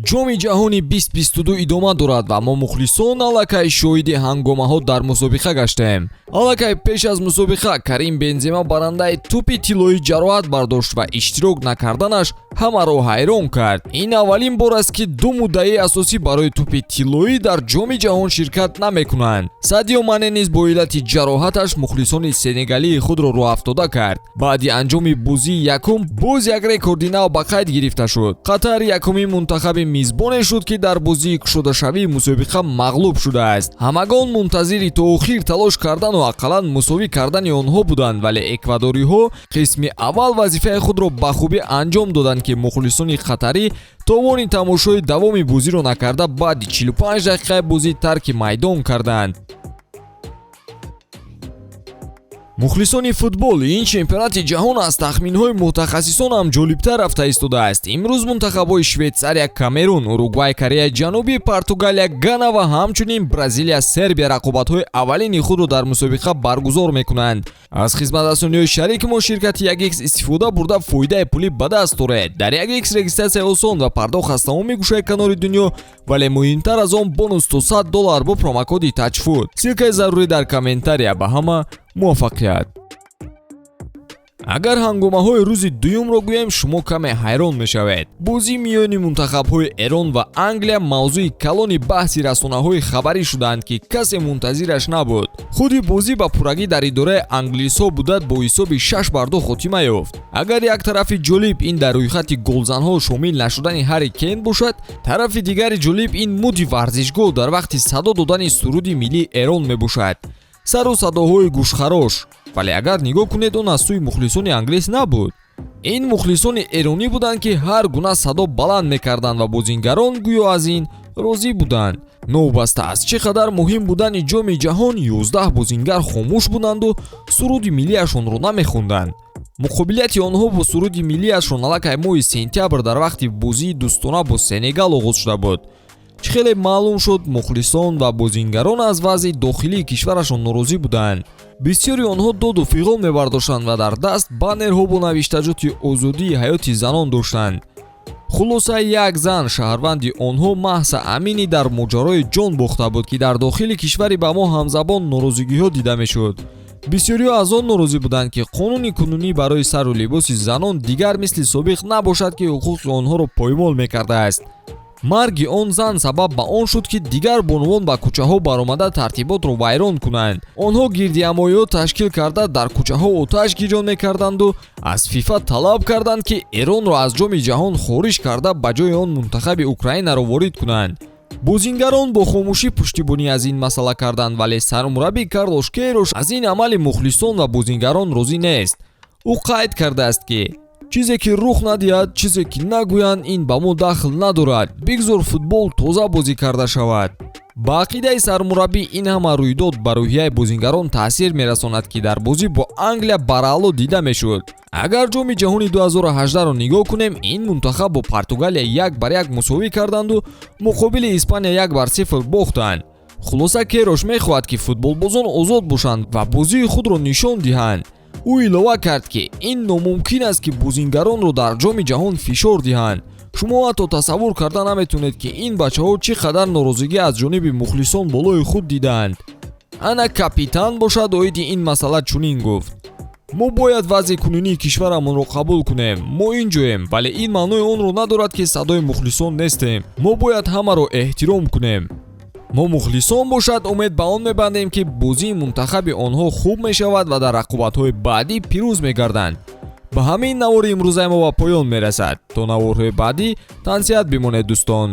Ҷоми ҷаҳони 2022 идома дорад ва мо, мухлисон, аллакай шоҳиди ҳангомаҳо дар мусобиқа гаштем. Аллакай пеш аз мусобиқа Карим Бензема, барандаи тӯпи тиллоӣ, ҷароҳат бардошт ва иштирок накарданаш ҳамаро ҳайрон кард. Ин аввалин бор аст, ки ду муддаии асосӣ барои тӯпи тиллоӣ дар Ҷоми ҷаҳон ширкат намекунанд. Садио Мане низ бо иллати ҷароҳаташ мухлисони сенегалии худро рӯҳафтода кард. Баъди анҷоми бозии якум боз як рекорди нав ба қайд гирифта шуд. Қатар якумин мунтахаби мизбоне шуд, ки дар бозии кушодашавии мусобиқа мағлуб шудааст. Ҳамагон мунтазири то охир талош кардану ақаллан мусовӣ кардани онҳо буданд, вале эквадориҳо қисми аввал вазифаи худро ба хубӣ анҷом доданд, ки мухлисони қатарӣ товони тамошои давоми бозиро накарда, баъди 45 дақиқаи бозӣ тарки майдон карданд. Мухлисони футбол, ин чемпионати ҷаҳон аз тахминҳои мутахассисон ҳам ҷолибтар рафта истодааст. Имрӯз мунтахабҳои Швейтсария, Камерун, Уругвай, Кореяи Ҷанубӣ, Португалия, Гана ва ҳамчунин Бразилия, Сербия рақобатҳои аввалини худро дар мусобиқа баргузор мекунанд. Аз хизматрасониҳои шарики мо, ширкати 1X, истифода бурда, фоидаи пулӣ ба даст оред. Дар 1X регистратсия осон ва пардохт аз тамоми гӯшаи канори дунё, вале муҳимтар аз он, бонус то 100 доллар бо промокоди ТАЧФУТ. Ссылкаи зарурӣ дар комментария. Ба ҳама муваффақият! Агар ҳангомаҳои рӯзи дуюмро гӯем, шумо каме ҳайрон мешавед. Бозии миёни мунтахабҳои Эрон ва Англия мавзӯи калони баҳси расонаҳои хабарӣ шуданд, ки касе мунтазираш набуд. Худи бозӣ ба пуррагӣ дар идораи англисҳо буда, бо ҳисоби 6-2 хотима ёфт. Агар як тарафи ҷолиб ин дар рӯйхати голзанҳо шомил нашудани Ҳарри Кейн бошад, тарафи дигари ҷолиб ин муди варзишгоҳ дар вақти садо додани суруди миллии Эрон мебошад. Сару садоҳои гӯшхарош, вале агар нигоҳ кунед, он аз сӯи мухлисони англис набуд. Ин мухлисони эронӣ буданд, ки ҳар гуна садо баланд мекарданд ва бозингарон гӯё аз ин розӣ буданд. Новобаста аз чӣ қадар муҳим будани Ҷоми ҷаҳон, 11 бозингар хомӯш буданду суруди миллиашонро намехонданд. Муқобилияти онҳо бо суруди миллиашон аллакай моҳи сентябр дар вақти бозии дӯстона бо Сенегал оғоз шуда буд. Чӣ хеле маълум шуд, мухлисон ва бозингарон аз вазъи дохилии кишварашон норозӣ буданд. Бисёри онҳо доду фиғон мебардоштанд ва дар даст баннерҳо бо навиштаҷоти озодии ҳаёти занон доштанд. Хулоса, як зан, шаҳрванди онҳо, Маҳса Аминӣ, дар моҷарои ҷон бохта буд, ки дар дохили кишвари ба мо ҳамзабон норозигиҳо дида мешуд. Бисёриҳо аз он норозӣ буданд, ки қонуни кунунӣ барои сару либоси занон дигар мисли собиқ набошад, ки ҳуқуқи онҳоро поймол мекардааст. Марги он зан сабаб ба он шуд, ки дигар бонувон ба кӯчаҳо баромада, тартиботро вайрон кунанд. Онҳо гирдиҳамоиҳо ташкил карда, дар кӯчаҳо оташ гирён мекарданду аз ФИФА талаб карданд, ки Эронро аз Ҷоми ҷаҳон хориҷ карда, ба ҷои он мунтахаби Украинаро ворид кунанд. Бозингарон бо хомӯшӣ пуштибонӣ аз ин масъала карданд, вале сармураббӣ Карлош Кейрош аз ин амали мухлисон ва бозингарон розӣ нест. Ӯ қайд кардааст, ки чизе ки рух надиҳад, чизе ки нагӯянд, ин ба мо дахл надорад, бигзор футбол тоза бозӣ карда шавад. Ба ақидаи сармураббӣ, ин ҳама рӯйдод ба рӯҳияи бозингарон таъсир мерасонад, ки дар бозӣ бо Англия бараъло дида мешуд. Агар Ҷоми ҷаҳони 2018-ро нигоҳ кунем, ин мунтахаб бо Португалия 1-1 мусовӣ карданду муқобили Испания 1-0 бохтанд. Хулоса, Керош мехоҳад, ки футболбозон озод бошанд ва бозии худро нишон диҳанд. Ӯ илова кард, ки ин номумкин аст, ки бозингаронро дар Ҷоми ҷаҳон фишор диҳанд. Шумо ҳатто тасаввур карда наметавонед, ки ин бачаҳо чӣ қадар норозигӣ аз ҷониби мухлисон болои худ дидаанд. Ана капитан бошад, оиди ин масъала чунин гуфт: «Мо бояд вазъи кунунии кишварамонро қабул кунем. Мо ин ҷоем, вале ин маънои онро надорад, ки садои мухлисон нестем. Мо бояд ҳамаро эҳтиром кунем». Мо, мухлисон бошад, умед ба он мебандем, ки бозии мунтахаби онҳо хуб мешавад ва дар рақобатҳои баъдӣ пирӯз мегарданд. Ба ҳамин навори имрӯзаи мо ба поён мерасад. То наворҳои баъдӣ тансиҳат бимонед, дӯстон.